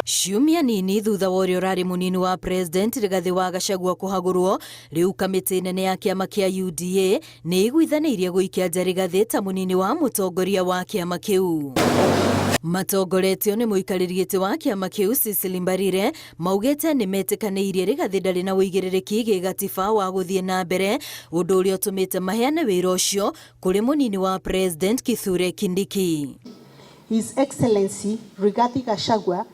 Ciumia nini thutha wa ũrĩa ũrarĩ mũnini wa president Rigathĩ wa Gachagua kũhagũrwo, rĩu kamĩtĩ nene ya kĩama kĩa UDA nĩ ĩiguithanĩirie gũikia nja Rigathĩ ta mũnini wa mũtongoria wa kĩama kĩu. Matongoretio nĩ mũikarĩri gĩtĩ wa kĩama kĩu Cecily Mbarire, maugĩte nĩ metĩkanĩirie Rigathĩ ndarĩ na ũigĩrĩrĩki gĩgatiba wa gũthiĩ na mbere, ũndũ ũrĩa ũtũmĩte maheane wĩra ũcio kũrĩ mũnini wa president Kithure Kindiki. His Excellency Rigathi Gachagua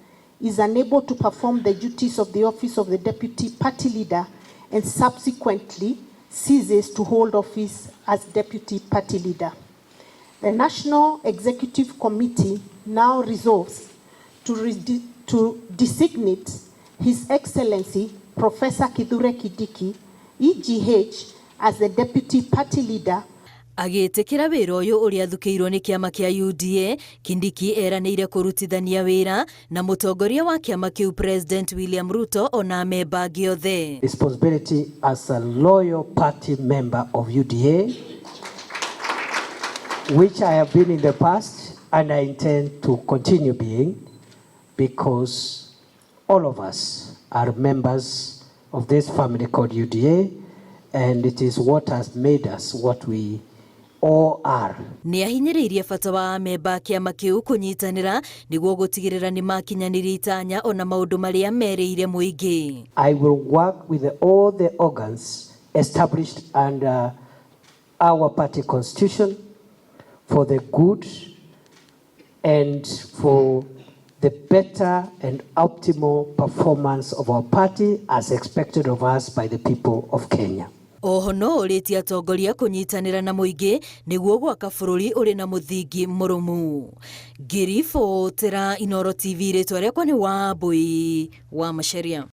is unable to perform the duties of the office of the deputy party leader and subsequently ceases to hold office as deputy party leader. The National Executive Committee now resolves to designate His Excellency Professor Kithure Kindiki, EGH, as the deputy party leader. Agĩtĩkĩra wĩra ũyũ ũrĩa athukĩirwo nĩ kĩama kĩa UDA, Kindiki eranĩire kũrutithania wĩra na mũtongoria wa kĩama kĩu President William Ruto ona amemba angĩ othe. Responsibility as a loyal party member of UDA, which I have been in the past and I intend to continue being, because all of us are members of this family called UDA, and it is what has made us what we all are. Nĩ ahinyĩrĩirie bata wa amemba a kĩama kĩu kũnyitanĩra nĩguo gũtigĩrĩra nĩ makinyanĩria itanya ona maũndũ marĩa merĩire mũingĩ. I will work with all the organs established under our party constitution for the good and for the better and optimal performance of our party as expected of us by the people of Kenya. Oho no ũrĩtie atongoria kũnyitanĩra na mũingĩ nĩguo gwaka bũrũri ũrĩ na mũthingi mũrũmu. Ngĩribotera Inooro TV, rĩtwa rĩakwa nĩ Wambui wa Macharia.